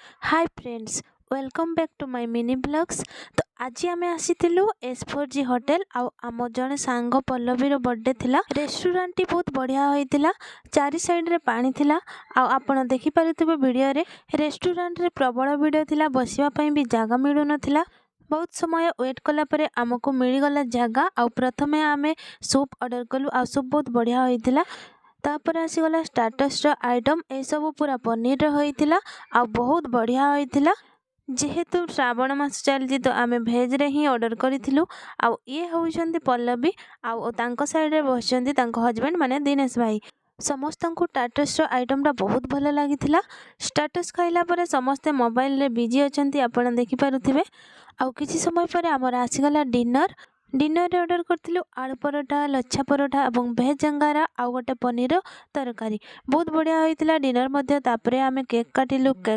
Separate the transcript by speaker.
Speaker 1: Hi friends, welcome back to my mini vlogs। ତ ଆଜି ଆମେ ଆସିଥିଲୁ ଏସ୍ ଫୋର୍ ଜି ହୋଟେଲ ଆଉ ଆମ ଜଣେ ସାଙ୍ଗ ପଲ୍ଲବୀର ବର୍ଥଡ଼େ ଥିଲା। ରେଷ୍ଟୁରାଣ୍ଟଟି ବହୁତ ବଢ଼ିଆ ହୋଇଥିଲା। ଚାରି ସାଇଡ଼ରେ ପାଣି ଥିଲା ଆଉ ଆପଣ ଦେଖିପାରୁଥିବେ ଭିଡ଼ିଓରେ, ରେଷ୍ଟୁରାଣ୍ଟରେ ପ୍ରବଳ ଭିଡ଼ ଥିଲା। ବସିବା ପାଇଁ ବି ଜାଗା ମିଳୁନଥିଲା। ବହୁତ ସମୟ ୱେଟ୍ କଲା ପରେ ଆମକୁ ମିଳିଗଲା ଜାଗା। ଆଉ ପ୍ରଥମେ ଆମେ ସୁପ୍ ଅର୍ଡ଼ର କଲୁ ଆଉ ସୁପ୍ ବହୁତ ବଢ଼ିଆ ହୋଇଥିଲା। ତାପରେ ଆସିଗଲା ଷ୍ଟାର୍ଟର୍ସର ଆଇଟମ୍। ଏସବୁ ପୁରା ପନିରର ହୋଇଥିଲା ଆଉ ବହୁତ ବଢ଼ିଆ ହୋଇଥିଲା। ଯେହେତୁ ଶ୍ରାବଣ ମାସ ଚାଲିଛି, ତ ଆମେ ଭେଜରେ ହିଁ ଅର୍ଡ଼ର କରିଥିଲୁ। ଆଉ ଇଏ ହେଉଛନ୍ତି ପଲ୍ଲବୀ ଆଉ ତାଙ୍କ ସାଇଡ଼ରେ ବସିଛନ୍ତି ତାଙ୍କ ହଜବେଣ୍ଡ, ମାନେ ଦିନେଶ ଭାଇ। ସମସ୍ତଙ୍କୁ ଷ୍ଟାର୍ଟର୍ସର ଆଇଟମ୍ଟା ବହୁତ ଭଲ ଲାଗିଥିଲା। ଷ୍ଟାର୍ଟର୍ସ ଖାଇଲା ପରେ ସମସ୍ତେ ମୋବାଇଲରେ ବିଜି ଅଛନ୍ତି, ଆପଣ ଦେଖିପାରୁଥିବେ। ଆଉ କିଛି ସମୟ ପରେ ଆମର ଆସିଗଲା ଡିନର୍। ଡିନରରେ ଅର୍ଡ଼ର କରିଥିଲୁ ଆଳୁ ପରଟା, ଲଚ୍ଛା ପରଟା ଏବଂ ଭେଜ୍ ଅଙ୍ଗାରା ଆଉ ଗୋଟେ ପନିର ତରକାରୀ। ବହୁତ ବଢ଼ିଆ ହୋଇଥିଲା ଡିନର୍ ମଧ୍ୟ। ତାପରେ ଆମେ କେକ୍ କାଟିଲୁ। କେକ୍